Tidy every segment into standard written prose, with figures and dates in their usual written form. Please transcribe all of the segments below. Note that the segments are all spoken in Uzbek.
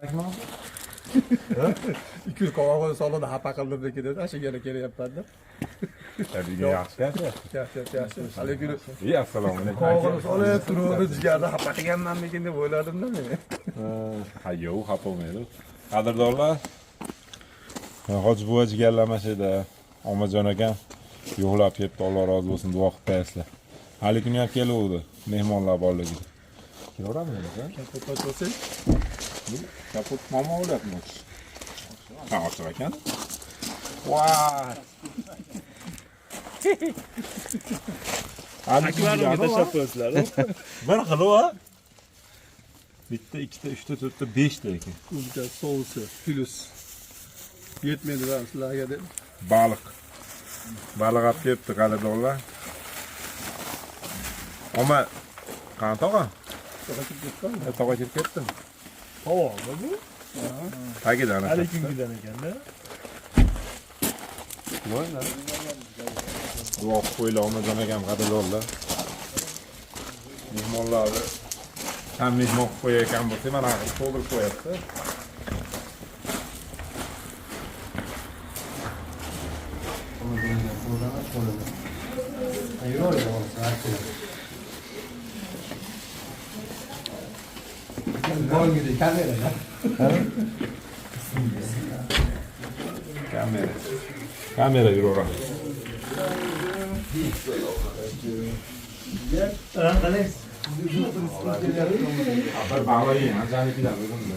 200 qog'oz solib xafa qildim dedi. Ana yana kelyapman-da. Tabiiy yaxshi yaxshi. Yaxshi, yaxshi. Haligi kuni İyi assalomu alaykum. qog'oz solib turib jigarni xafa qilganmanmikin deb o'yladim-da men. Ha yo'q, xafa bo'lmaydi. Qadrdonlar, Hoji buva jigarlamash edi. Omajon akam yo'qlab ketdi, Alloh rozi bo'lsin, duo qilib qo'yasizlar. Hali kuni ham keluvdi, mehmonlar borligida. Kelaveradimi aka? Kapot ochsak, Kapot muammo bo'lyapti. Ha, ochiq ekan. Voy! Akvaryumga tashlab qo'yasizlar. Bir xil u. Bitta, ikkita, uchta, to'rtta, beshta ekan. Unga sousi plus yetmaydi va sizlarga deb. Baliq. Baliq olib kelibdi qadrdonlar. Oma qani tog'a? Tog'a kirib ketdi. Tovoqmi bu? Tagidan. Hali kungidan ekanda. Duo qilib qo'yinglar Omajon akam qadrdonlar. Mehmonlarni kam mehmon qilib qo'yayotgan bo'lsa, mana qilib to'ldirib qo'yapti. Bongida kamera. Kamera. Kamera yuraveradi. Bir bag'layin, anchanikidan o'zimda.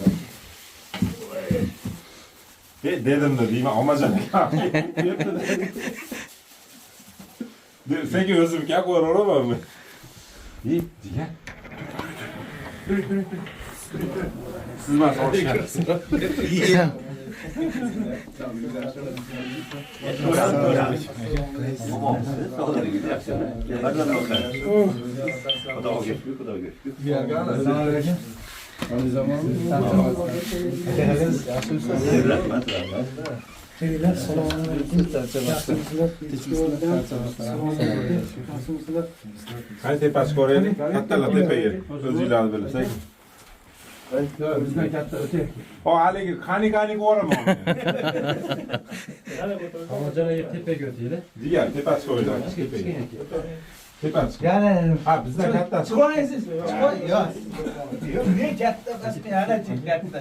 Dedim-da, deyman, Omajon akam kelibdi. Sekin o'zim kam ko'raveramanmi? Ey, jigar. Siz emas, olishgan. Qani tepasi ko'raylik? Kattalar tepaga. O'zinglarni bilib, sekin. Bizdan katta o'tay. O haligi qani qani ko'raman. Omajon aka tepaga o'taylik. Jigar, tepasi ko'ringlar. Tepaga. Tepasi. Yani Ha, bizdan kattasi. chiqolmaysiz. Chiqol, yo'q. Yo'q, men katta emasman, ana katta.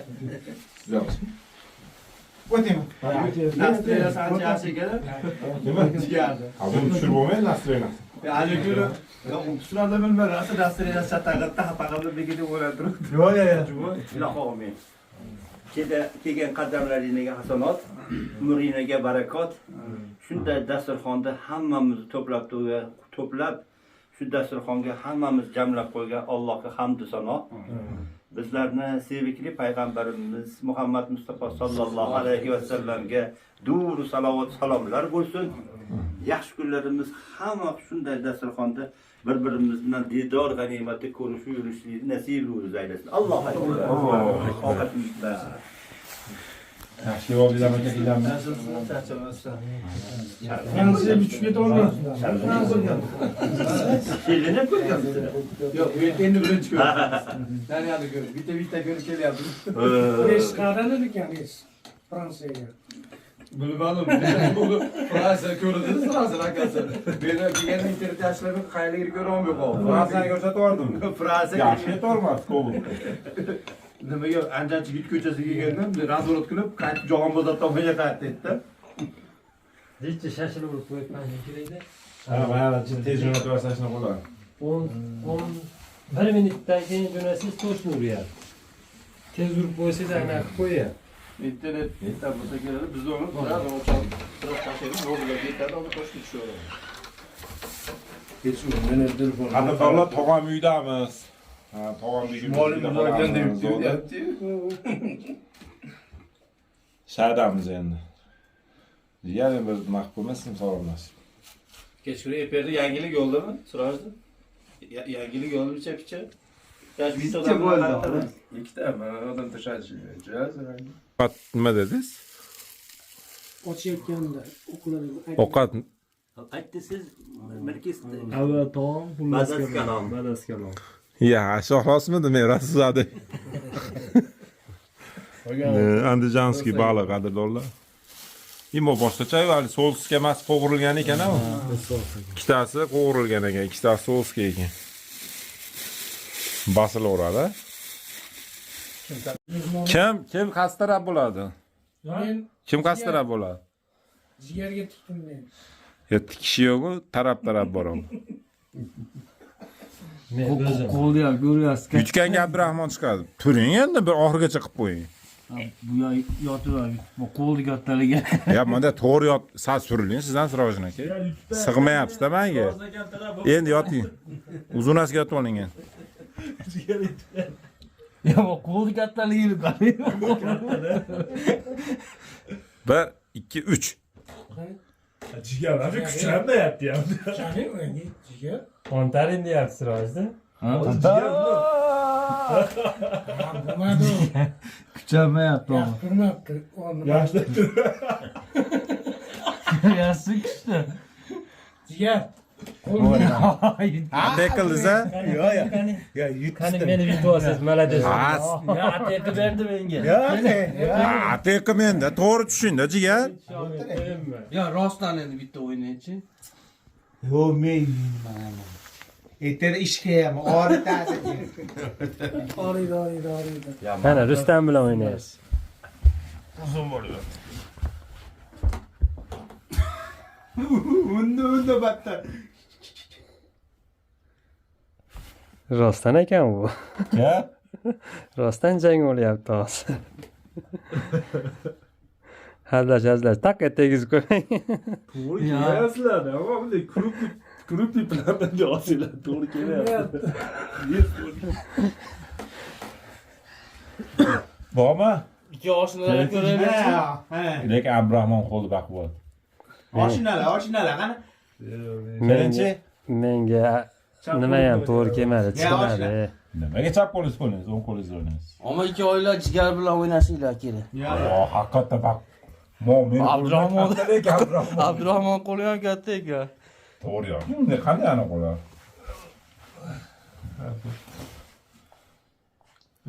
O'taymi? Настроение si ancha yaxshi ekan. Nima? Jigarni. Ha, buni tushirib bo'lmaydi настроение si. Hali kuni tushunadi bilmay, rosa настроение si chatag'atda xafa qildim deb o'ylab turibdi. Yo'q, yo'q, yo'q. Ilohi omin. Kelgan qadamlaringga hasanot, umringga barakot. Shunday dasturxonda hammamizni to'plab, shu dasturxonga hammamiz jamlab qo'ygan Allohga hamd va sano. Bizlarni sevikli payg'ambarimiz Muhammad Mustafa sallallohu alayhi va sallamga dur salovat salomlar bo'lsin. Yaxshi kunlarimiz hamma shunday dasturxonda bir-birimiz bilan diydor g'animati ko'rishib yurishlikni nasib aylasin. Allohu akbar. Ovqatimiz bersin. Yaxshi oldinglar aka, ilanma. Fransiyaga uchib ketolmayapman. Kelini ko'rgansiz. Yo'q, bu yerda endi birinchi ko'rdim. Daniyani ko'rib, bitta-bitta ko'rib kelyapti. Reys qayerdan ekan reys? Fransiyaga. Bilmadim. Buni Fransiya ko'rdingiz, Fransiya akasi. Meni kelganda internet yashilib qayerligini ko'ra olmay qoldim. Fransiyani ko'rsatib yubordim. Fransiya Yaxshi yetolmas Kobul. Nimaga Andijan Chigit ko'chasiga kelgandim, razворот qilib, qaytib Jahon bozor tomonga qaytdi. Necha shashilib urib qo'yibman kerakda. Ha, mana tez jo'natib yuborsa shunaqa bo'ladi. 10 11 minutdan keyin jo'nasangiz точно uryapti. Tez urib qo'ysangiz anaqa qilib qo'yyapti. Internet bo'lsa keladi, biz uni biroz ochamiz, biroz tashlaymiz, yo'lga ketadi, uni toshga tushaveradi. Qadrdonlar, tog'am uydamiz. Ha, tog'am Molim ulardan deb deyapti. Shardamiz endi. Jigar endi bir nima qilib qo'ymasin, salomlashib. Kechqurun efirda yangilik yo'ldimi? So'rashdi. Yangilik yo'ldimi picha? Yash bitta Bitta bo'ldi. Ikkita, mana odam tashlashi. Ovqat nima dedingiz? Ochayotganda o'qlarni Ovqat Aytdi siz milkis Avval taom, xullas Badaz kalom. Badaz kalom. Ya, shoh rostmidi men rasulzada. Андижанский baliq, qadrdonlar. Imo boshqacha, hali sousga emas, qovurilgan ekan a. Ikkitasi qovurilgan ekan, ikkitasi sousga ekan. Bosilaveradi. Kim qaysi taraf bo'ladi? Men Kim qaysi taraf bo'ladi? Jigarga tikdim men. Ya tikishi yo'q-ku, taraf taraf boraman. Men o'zim. Qo'lni ham ko'ryapsiz. Yutganga Abdurahmon chiqadi. Turing endi, bir oxirigacha qilib qo'ying. Bu yotib, bu qo'lni kattaligi. Ya menda to'g'ri yot, sal suriling sizdan, Sirojin aka. Sig'mayapsiz-da menga. Endi yoting. Uzunasiga yotib oling endi. Ya bu qo'lni kattaligini qarang. 1 2 3. Jigar ham kuchlanmayapti ham. Qani o'yinga jigar. Qontarin deyapti Sirojda. Ha, bo'lmadi u. Kuchanmayapti. Yaxshi turmabdi. O'rnida. Yaxshi. Yaxshi kuchli. Jigar. Qo'lni Qanday qildingiz a? Yo'q, yo'q. Yo, Qani yutdim. meni yutib молодец. Ha, Ya ataqi berdi menga. Yo'q, yo'q. atiq menda, to'g'ri tushing-da, jigar. Ya rostdan endi bitta o'ynaychi. Yo'q, men yeyman. Ertaga ishga ham og'ritadi. Og'riydi, og'riydi, og'riydi. Mana Rustam bilan o'ynaysiz. Uzun bo'ladi. Unda battar. Rostdan ekan bu. Ya. Rostdan jang bo'lyapti hozir. Hazlash, hazlash. Taq tegizib qo'ying. To'g'ri kelyapsizlar, ammo bunday крупный крупный plandan olsanglar to'g'ri kelyapti. Bormi? Ikki oshnalar ko'raylikchi. Ha, ha. Lekin Abdurahmon qo'li baquvvat. Oshinalar, oshinalar qani? Birinchi Menga nima ham to'g'ri kelmadi, chiqmadi. Nimaga chap qo'lingiz qo'yingiz, o'ng qo'lingiz o'ynaysiz? Ammo ikki oila jigar bilan o'ynashinglar kerak. Yo, haqiqatda baq. Mo men Abdurahmon. lekin Abdurahmon. Abdurahmon qo'li ham katta ekan. To'g'ri yo'q. Bunday qanday aniq bo'ladi?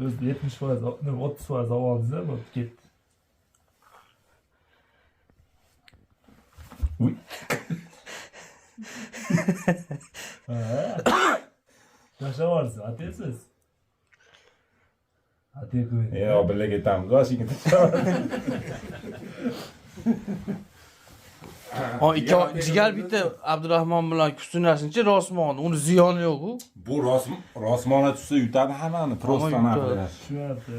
O'zi 70%, nima 30% ovozingiz bo'lib ketdi. Uy. Ha. Tashlavorsiz, ataysiz. Atay qo'ying. Yo, birga ketamiz, vashingga. Ha, ikki jigar bitta Abdurahmon bilan kuchsinashinchi Rosmon, uni ziyoni yo'q u. Bu rosmona tushsa yutadi hammani, просто Hamma yutadi. anaqa. Tushunyapti.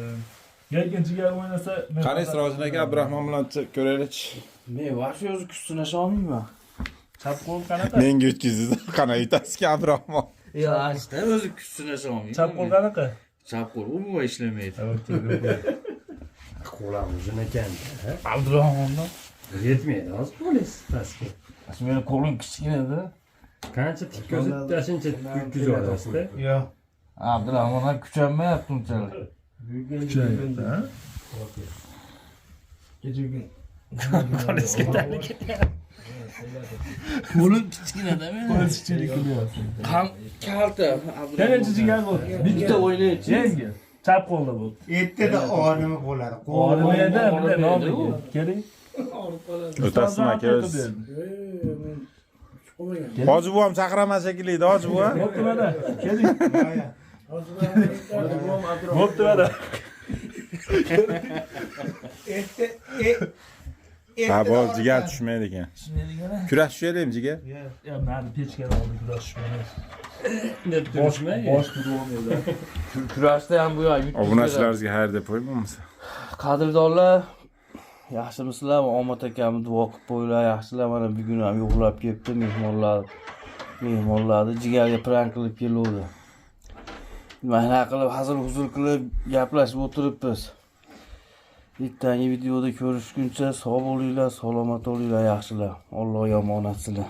Lekin jigar o'ynasa men- Qani Sirojin aka Abdurahmon bilan ko'raylikchi. Men вообще o'zi kuch sinasha olmayman. Chap qo'l qanaqa? Menga yutkazdingiz, qana yutasizki Abdurahmon. Ya, ashta o'zi kuch sinasha olmayman. Chap qo'l qanaqa? Chap qo'l umuman ishlamaydi. Qo'lam uzun ekan. Abdurahmondan Yetmaydi hozir qo'lingiz pastga. meni qo'lim kichkinada. Qancha tik ko'zi shuncha yutkaza olasizda. Yo'q. Abdurahmon ham kuchanmayapti unchalik. Kuchayapti, ha? Qo'lim kichkinada meni. Qo'lchilik qilyapsiz. Ham kalta. Birinchi jigar bo'ldi. Bitta o'ynaychi. Yengil. Chap qo'lda bo'ldi. Ertada og'rimi bo'ladi. Og'rimaydi, bunday Og'rimaydi nomli. u. Keling. Og'rib qoladi. O'tasizmi aka o'z? Men chiqmagan. Hoji buvam chaqiraman shekilli, hoji buva. Bo'pti mana. Keling. Hozir Bo'pti mana. Erta Ha, bu jigar tushmaydi ekan. Kurash tushaylikmi jigar? Ya mani pechkani oldi kurashishmaymiz. Deb turishmang. Bosh bo'lmaydi. Kurashda ham bu yoq yutib. Obunachilarimizga xayr deb qo'ying bo'lmasa. Qadrdonlar, yaxshimisizlar? Omad akamni duo qilib qo'yinglar, yaxshilar. Mana bugun ham yo'qlab kelibdi mehmonlar. Mehmonlarni jigarga prank qilib keluvdi. Mana qilib hazil huzul qilib gaplashib o'tiribmiz. Ertangi videoda ko'rishguncha sog' bo'linglar, salomat bo'linglar, yaxshilar. Allohga omonatsizlar.